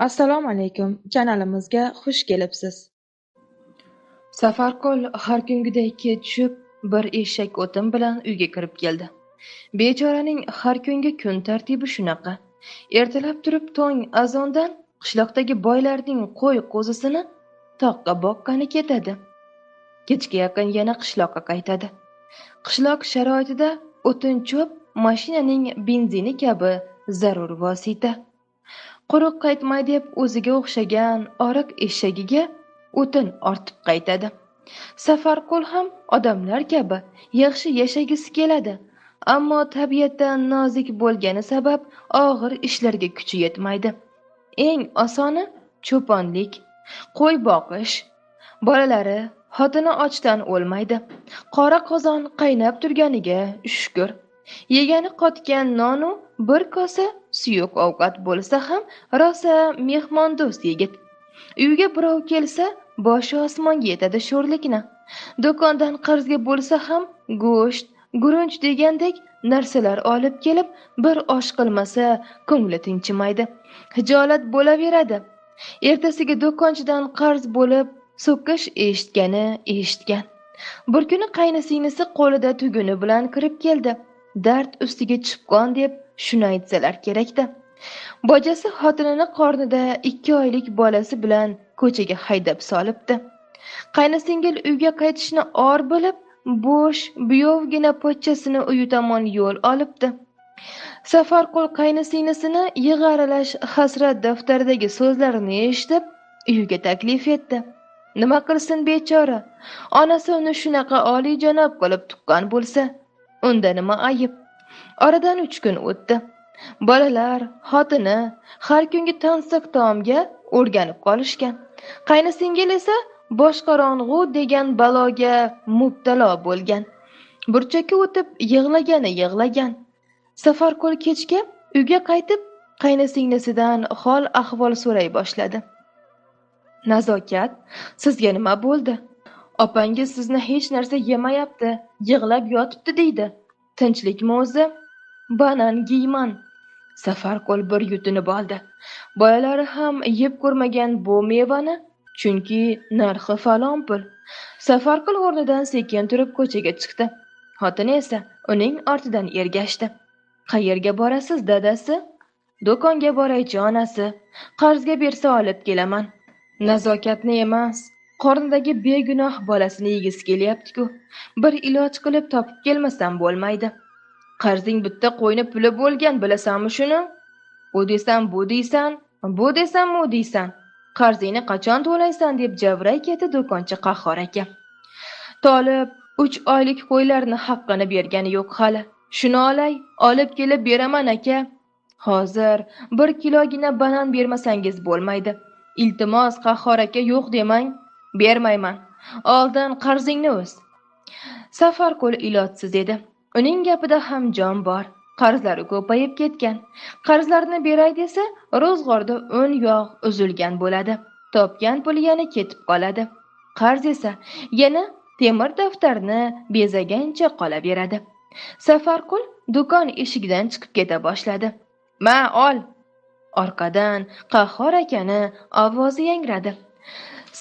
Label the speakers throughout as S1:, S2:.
S1: Assalomu alaykum, kanalimizga xush kelibsiz.
S2: Safarqul har kungidek kech tushib, bir eshak o'tin bilan uyga kirib keldi. Bechoraning har kungi kun tartibi shunaqa. Ertalab turib tong azondan qishloqdagi boylarning qo'y qo'zisini toqqa boqqani ketadi. Kechga yaqin yana qishloqqa qaytadi. Qishloq sharoitida o'tin-cho'p mashinaning benzini kabi zarur vosita. Quruq qaytmay deb o'ziga o'xshagan oriq eshagiga o'tin ortib qaytadi. Safarqul ham odamlar kabi yaxshi yashagisi keladi, ammo tabiatdan nozik bo'lgani sabab og'ir ishlarga kuchi yetmaydi. Eng osoni cho'ponlik, qo'y boqish. Bolalari, xotini ochdan o'lmaydi. Qora qozon qaynab turganiga shukr. Yegani qotgan nonu bir kosa suyuq ovqat bo'lsa ham rosa mehmondo'st yigit. Uyga birov kelsa boshi osmonga yetadi sho'rlikni. Do'kondan qarzga bo'lsa ham go'sht, guruch degandek narsalar olib kelib bir osh qilmasa ko'ngli tinchimaydi. Hijolat bo'laveradi. Ertasiga do'konchidan qarz bo'lib so'kish eshitgani eshitgan. Bir kuni qaynisinglisi qo'lida tuguni bilan kirib keldi. Dard ustiga chipqon deb shuni aytsalar kerakda. Bojasi xotinini qornida 2 oylik bolasi bilan ko'chaga haydab solibdi. Qaynisingil uyga qaytishni or bilib, bo'sh buyovgina pochchasini uyi tomon yo'l olibdi. Safarqul qaynisinglisini yig'i aralash hasrat daftaridagi so'zlarini eshitib, uyiga taklif etdi. Nima qilsin bechora? Onasi uni shunaqa oliyjanob qilib tuqqan bo'lsa, unda nima ayib? Oradan 3 kun o'tdi. Bolalar, xotini har kungi tansiq taomga o'rganib qolishgan. Qaynisingil esa boshqorong'u degan baloga mubtalo bo'lgan. Burchakka o'tib yig'lagani yig'lagan. Safarqul kechga uyga qaytib, qaynisinglisidan hol ahvol so'ray boshladi. Nazokat, sizga nima bo'ldi? Opangiz sizni hech narsa yemayapti, yig'lab yotibdi deydi. Tinchlikmi o'zi? Banan giyman. Safarqul bir yutinib oldi. Bolalari ham yeb ko'rmagan bu mevani, chunki narxi falon pul. Safarqul o'rnidan sekin turib ko'chaga chiqdi. Xotini esa uning ortidan ergashdi. Qayerga borasiz, dadasi? Do'konga boraychi, onasi. Qarzga bersa olib kelaman. Nazokatni emas, qornidagi begunoh bolasini yegisi kelyapti-ku. Bir iloj qilib topib kelmasam bo'lmaydi. Qarzing bitta qo'yni puli bo'lgan, bilasanmi shuni? U desam bu deysan, bu desam u deysan. Qarzingni qachon to'laysan deb javray ketdi do'konchi Qahhor aka. Tolib 3 oylik qo'ylarni haqqini bergani yo'q hali. Shuni olay, olib kelib beraman aka. Hozir 1 kilogina banan bermasangiz bo'lmaydi. Iltimos Qahhor aka, yo'q demang, bermayman. Oldin qarzingni o'z. Safarqul ilojsiz edi. Uning gapida ham jon bor. Qarzlari ko'payib ketgan. Qarzlarni beray desa, ro'zg'orda 10 yog' uzilgan bo'ladi. Topgan puli yana ketib qoladi. Qarz esa yana temir daftarni bezagancha qolaveradi. Safarqul do'kon eshigidan chiqib keta boshladi. Ma, ol. Orqadan Qahhor akani ovozi yangradi.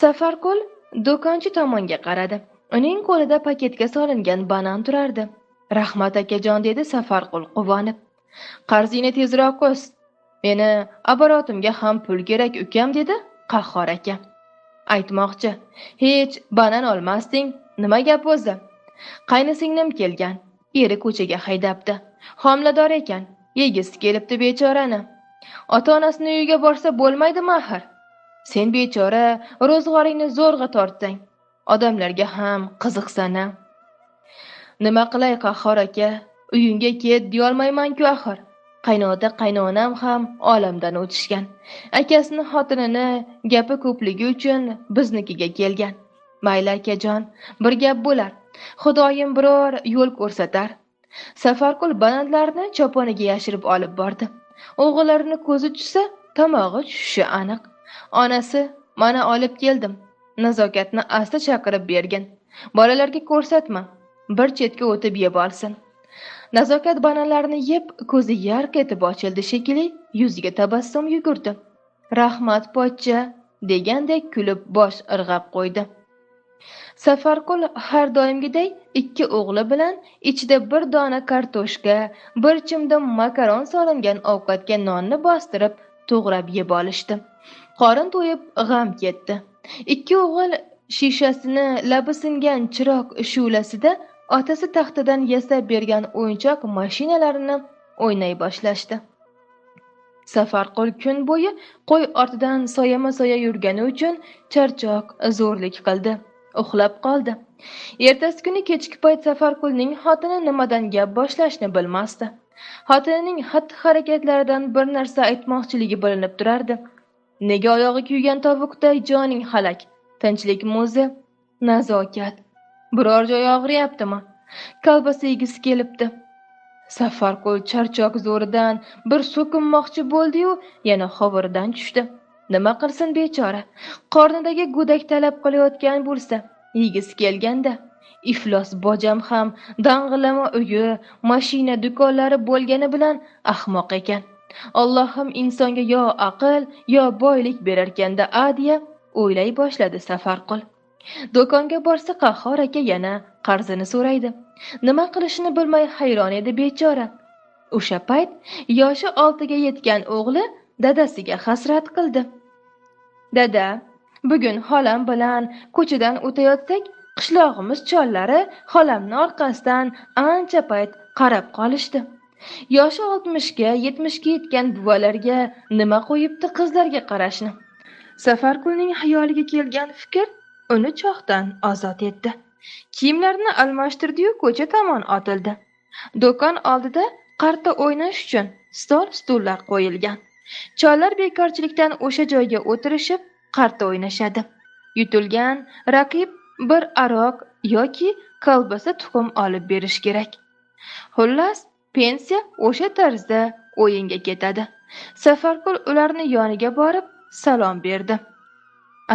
S2: Safarqul do'konchi tomonga qaradi. Uning qo'lida paketga solingan banan turardi. Rahmat akajon, dedi Safarqul quvonib. Qarzingni tezroq o'z. Meni aborotimga ham pul kerak ukam, dedi Qahhor aka. Aytmoqchi, hech banan olmasding, nima gap o'zi? Qaynisinglim kelgan, eri ko'chaga haydabdi. Homilador ekan, yegisi kelibdi bechorani. Ota-onasini uyiga borsa bo'lmaydimi axir? Sen bechora ro'zg'oringni zo'rg'a tortding. Odamlarga ham qiziqsan-a? Nima qilay Qahhor aka, uyingga ket deyolmayman-ku axir. Qaynota qaynonam ham olamdan o'tishgan. Akasini xotinini gapi ko'pligi uchun biznikiga kelgan. Mayli akajon, bir gap bo'lar. Xudoyim biror yo'l ko'rsatar. Safarqul bananlarni choponiga yashirib olib bordi. O'g'illarini ko'zi tushsa, tomog'i tushishi aniq. Onasi, mana olib keldim. Nazokatni asta chaqirib bergin. Bolalarga ko'rsatma. Bir chetga o'tib yeb olsin. Nazokat bananlarni yeb, ko'zi yarq etib ochildi shekilli, yuziga tabassum yugurdi. Rahmat pochcha, degandek kulib bosh irg'ab qo'ydi. Safarqul har doimgiday ikki o'g'li bilan ichida bir dona kartoshka, bir chimdim makaron solingan ovqatga nonni bostirib to'g'rab yeb olishdi. Qorin to'yib g'am ketdi. Ikki o'g'il shishasini labi singan chiroq shu'lasida otasi taxtadan yasab bergan o'yinchoq mashinalarini o'ynay boshlashdi. Safarqul kun bo'yi qo'y ortidan soyama-soya yurgani uchun charchoq zo'rlik qildi. Uxlab qoldi. Ertasi kuni kechki payt Safarqulning xotini nimadan gap boshlashni bilmasdi. Xotinining xatti-harakatlaridan bir narsa aytmoqchiligi bilinib turardi. Nega oyog'i kuygan tovuqday joning halak? Tinchlikmi o'zi? Nazokat. Biror joyi og'riyaptimi? Kolbasa yegisi kelibdi. Safarqul charchoq zo'ridan bir so'kinmoqchi bo'ldi-yu, yana hovuridan tushdi. Nima qilsin bechora? Qornidagi go'dak talab qilayotgan bo'lsa, yegisi kelganda. Iflos bojam ham dang'illama uyi, mashina do'konlari bo'lgani bilan ahmoq ekan. Allohim insonga yo aql, yo boylik berarkanda a deya o'ylay boshladi Safarqul. Do'konga borsa Qahhor aka yana qarzini so'raydi. Nima qilishini bilmay hayron edi bechora. O'sha payt yoshi 6 ga yetgan o'g'li dadasiga hasrat qildi. Dada, bugun xolam bilan ko'chadan o'tayotsak, qishlog'imiz chollari xolamni orqasidan ancha payt qarab qolishdi. Yoshi 60 ga, 70 ga yetgan buvalarga nima qo'yibdi qizlarga qarashni? Safarqulning xayoliga kelgan fikr uni cho'qdan ozod etdi. Kiyimlarini almashtirdi-yu ko'cha tomon otildi. Do'kon oldida qarta o'ynash uchun stol, stullar qo'yilgan. Chollar bekorchilikdan o'sha joyga o'tirishib qarta o'ynashadi. Yutilgan raqib bir aroq yoki kolbasa tuxum olib berish kerak. Xullas, pensiya o'sha tarzda o'yinga ketadi. Safarqul ularni yoniga borib salom berdi.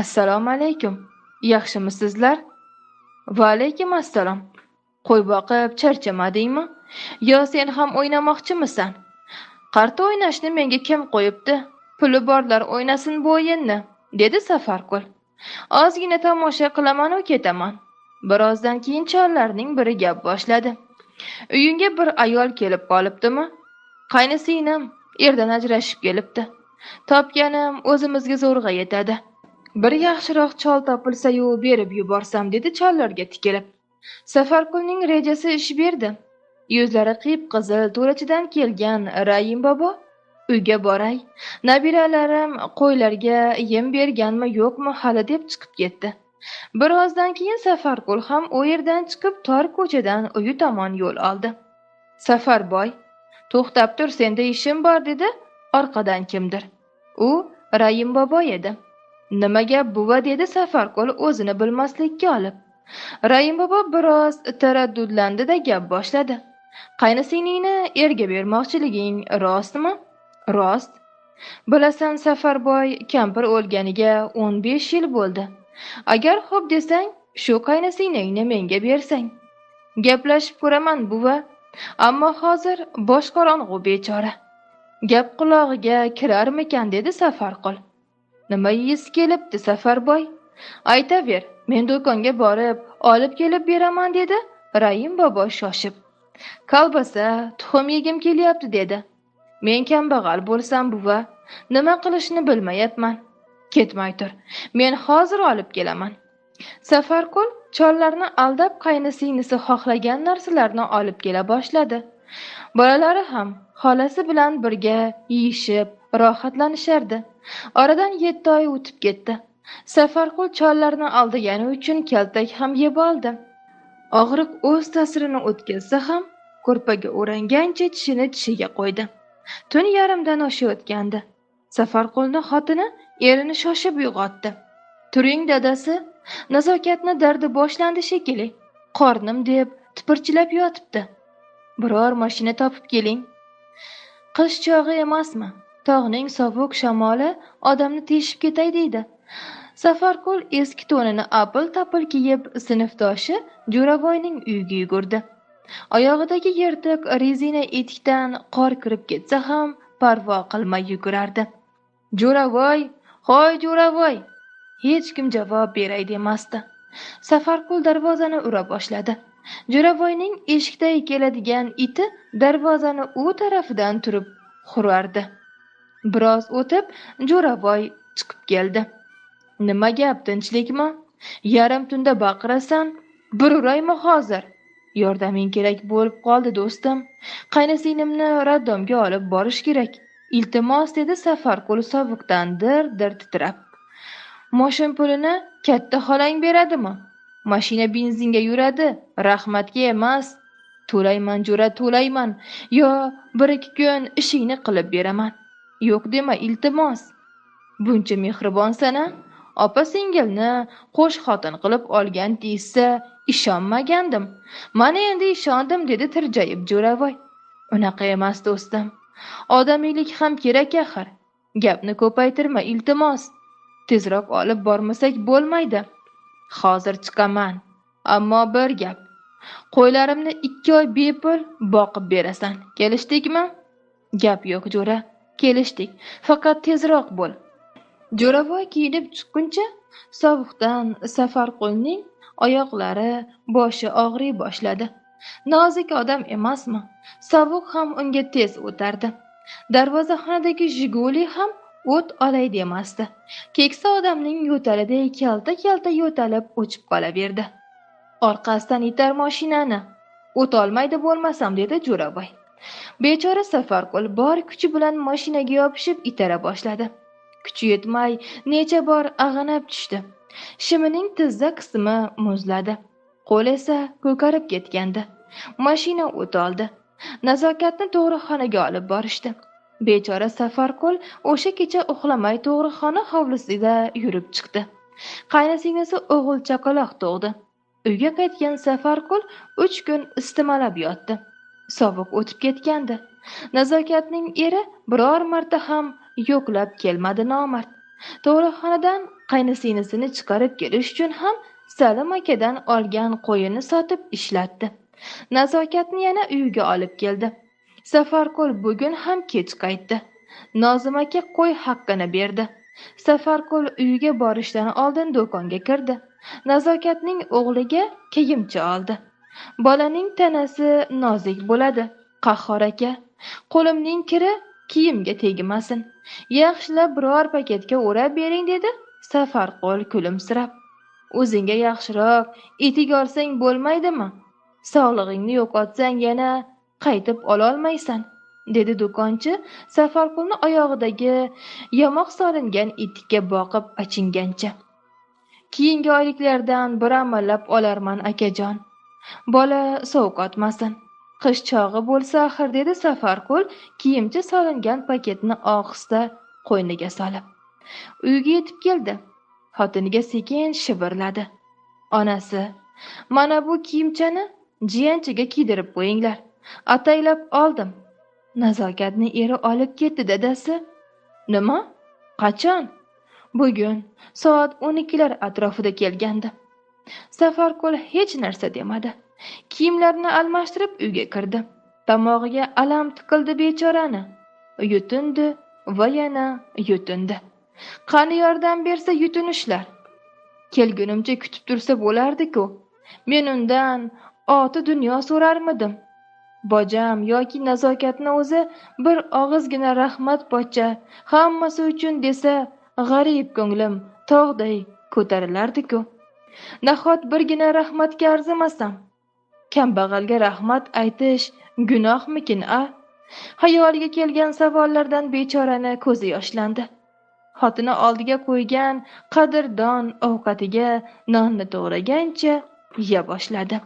S2: Assalomu alaykum. Yaxshimisizlar? Va alaykum assalom. Qo'y boqib charchamadingmi? Yo sen ham o'ynamoqchimisan? Qarta o'ynashni menga kim qo'yibdi? Puli borlar o'ynasin bu o'yinni, dedi Safarqul. Ozgina tomosha qilaman-u ketaman. Birozdan keyin chollarning biri gap boshladi. Uyingga bir ayol kelib qolibdimi? Qaynisinglim erdan ajrashib kelibdi. Topganim o'zimizga zo'rg'a yetadi. Bir yaxshiroq chol topilsa-yu berib yuborsam, dedi chollarga tikilib. Safarqulning rejasi ish berdi. Yuzlari qip-qizil to'rachidan kelgan Rahim bobo uyga boray, nabiralarim qo'ylarga yem berganmi yo'qmi hali deb chiqib ketdi. Birozdan keyin Safarqul ham u yerdan chiqib tor ko'chadan uyi tomon yo'l oldi. Safarboy, to'xtab tur, senda ishim bor, dedi orqadan kimdir. U Rahim bobo edi. Nima gap buva, dedi Safarqul o'zini bilmaslikka olib. Rahim bobo biroz taraddudlandi-da gap boshladi. Qaynisiningni erga bermoqchiliging rostmi? Rost. Bilasan Safarboy, kampir o'lganiga 15 yil bo'ldi. Agar xo'p desang, shu qaynisiningni menga bersang. Gaplashib ko'raman buva, ammo hozir bosh qorong'u bechora. Gap qulog'iga kirarmikan, dedi Safarqul. Nima yeyisi kelibdi Safarboy? Aytaver, men do'konga borib olib kelib beraman, dedi Rahim bobo shoshib. Kolbasa, tuxum yegim kelyapti, dedi. Men kambag'al bo'lsam buva, nima qilishni bilmayapman. Ketmay tur, men hozir olib kelaman. Safarqul chollarni aldab qaynisinglisi xohlagan narsalarni olib kela boshladi. Bolalari ham xolasi bilan birga yeyishib rohatlanishardi. Oradan 7 oy o'tib ketdi. Safarqul chollarni aldagani uchun kaltak ham yeb oldi. Og'riq o'z ta'sirini o'tkazsa ham ko'rpaga o'rangancha tishini tishiga qo'ydi. Tun yarimdan oshayotgandi. Safarqulni xotini erini shoshib uyg'otdi. Turing dadasi, nazokatni dardi boshlandi shekilli. Qornim deb tipirchilab yotibdi. Biror mashina topib keling. Qish chog'i emasmi? Tog'ning sovuq shamoli odamni teshib ketay deydi. Safarqul eski to'nini apil-tapil kiyib sinfdoshi Jo'ravoyning uyiga yugurdi. Oyog'idagi yirtiq rezina etikdan qor kirib ketsa ham parvo qilmay yugurardi. Jo'ravoy, hoy Jo'ravoy! Hech kim javob beray demasdi. Safarqul darvozani ura boshladi. Jo'ravoyning eshikday keladigan iti darvozani u tarafidan turib hurardi. Biroz o'tib Jo'ravoy chiqib keldi. Nima gap, tinchlikmi? Yarim tunda baqirasan, bir uraymi hozir? Yordaming kerak bo'lib qoldi do'stim. Qaynisinglimni raddomga olib borish kerak. Iltimos, dedi Safarqul sovuqdan dir-dir titrab. Moshin pulini katta xolang beradimi? Mashina benzinga yuradi, rahmatga emas. To'layman jo'ra, to'layman. Yo bir-ikki kun ishingni qilib beraman. Yo'q dema, iltimos. Buncha mehribonsan-a? Opa-singilni qo'sh xotin qilib olgan deysa, ishonmagandim. Mana endi ishondim, dedi tirjayib Jo'ravoy. Unaqa emas do'stim. Odamiylik ham kerak axir. Gapni ko'paytirma, iltimos. Tezroq olib bormasak bo'lmaydi. Hozir chiqaman. Ammo bir gap. Qo'ylarimni 2 oy bepul boqib berasan. Kelishdikmi? Gap yo'q jo'ra. Kelishdik. Faqat tezroq bo'l. Jo'ravoy kiyinib chiqquncha sovuqdan Safarqulning oyoqlari, boshi og'riy boshladi. Nozik odam emasmi? Sovuq ham unga tez o'tardi. Darvozaxonadagi Jiguli ham o't olay demasdi. Keksa odamning yo'taliday kalta-kalta yo'talib o'chib qolaverdi. Orqasidan itar mashinani. O't olmaydi bo'lmasam, dedi Jo'ravoy. Bechora Safarqul bor kuchi bilan mashinaga yopishib itara boshladi. Kuchi yetmay necha bor ag'anab tushdi. Shimining tizza qismi muzladi. Qo'l esa ko'karib ketgandi. Mashina o't oldi. Nazokatni tug'ruqxonaga olib borishdi. Bechora Safarqul o'sha kecha uxlamay tug'ruqxona hovlisida yurib chiqdi. Qaynisinglisi o'g'il chaqaloq tug'di. Uyga qaytgan Safarqul 3 kun istimalab yotdi. Sovuq o'tib ketgandi. Nazokatning eri biror marta ham yo'qlab kelmadi nomard. Tug'ruqxonadan qaynisinglisini chiqarib kelish uchun ham Salim akadan olgan qo'yini sotib ishlatdi. Nazokatni yana uyiga olib keldi. Safarqul bugun ham kech qaytdi. Nozim aka qo'y haqqini berdi. Safarqul uyiga borishdan oldin do'konga kirdi. Nazokatning o'g'liga kiyimcha oldi. Bolaning tanasi nozik bo'ladi, Qahhor aka. Qo'limning kiri kiyimga tegmasin. Yaxshilab biror paketga o'rab bering, dedi Safarqul kulimsirab. O'zingga yaxshiroq etik olsang bo'lmaydimi? Sog'lig'ingni yo'qotsang yana qaytib ololmaysan, dedi do'konchi Safarqulni oyog'idagi yamoq solingan etikka boqib achingancha. Keyingi oyliklardan bir amallab olarman akajon. Bola sovuqotmasin. Qish chog'i bo'lsa axir, dedi Safarqul kiyimcha solingan paketni ohista qo'yniga solib. Uyga yetib keldi. Xotiniga sekin shivirladi. Onasi, mana bu kiyimchani jiyanchaga kiydirib qo'yinglar. Ataylab oldim. Nazokatni eri olib ketdi dadasi. Nima? Qachon? Bugun soat 12lar atrofida kelgandi. Safarqul hech narsa demadi. Kiyimlarini almashtirib uyga kirdi. Tomog'iga alam tiqildi bechorani. Yutindi va yana yutindi. Qani yordam bersa yutinishlar. Kelgunimcha kutib tursa bo'lardi-ku. Men undan oti dunyo so'rarmidim? Bojam yoki Nazokatni o'zi bir og'izgina rahmat pochcha hammasi uchun desa, g'arib ko'nglim tog'day ko'tarilardi-ku. Nahot birgina rahmatga arzimasam? Kambag'alga rahmat aytish gunohmikin a? Xayoliga kelgan savollardan bechorani ko'zi yoshlandi. Xotini oldiga qo'ygan qadrdon ovqatiga nonni to'g'ragancha yeya boshladi.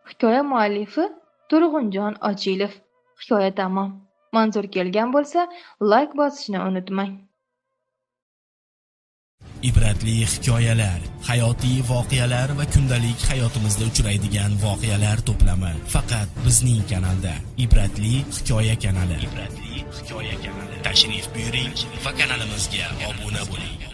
S2: Hikoya muallifi Turg'unjon Ochilov. Hikoya tamom. Manzur kelgan bo'lsa, like bosishni unutmang.
S3: Ibratli hikoyalar, hayotiy voqealar va kundalik hayotimizda uchraydigan voqealar to'plami faqat bizning kanalda. Ibratli hikoya kanali. Ibratli hikoya kanali. Tashrif buyuring va kanalimizga obuna bo'ling.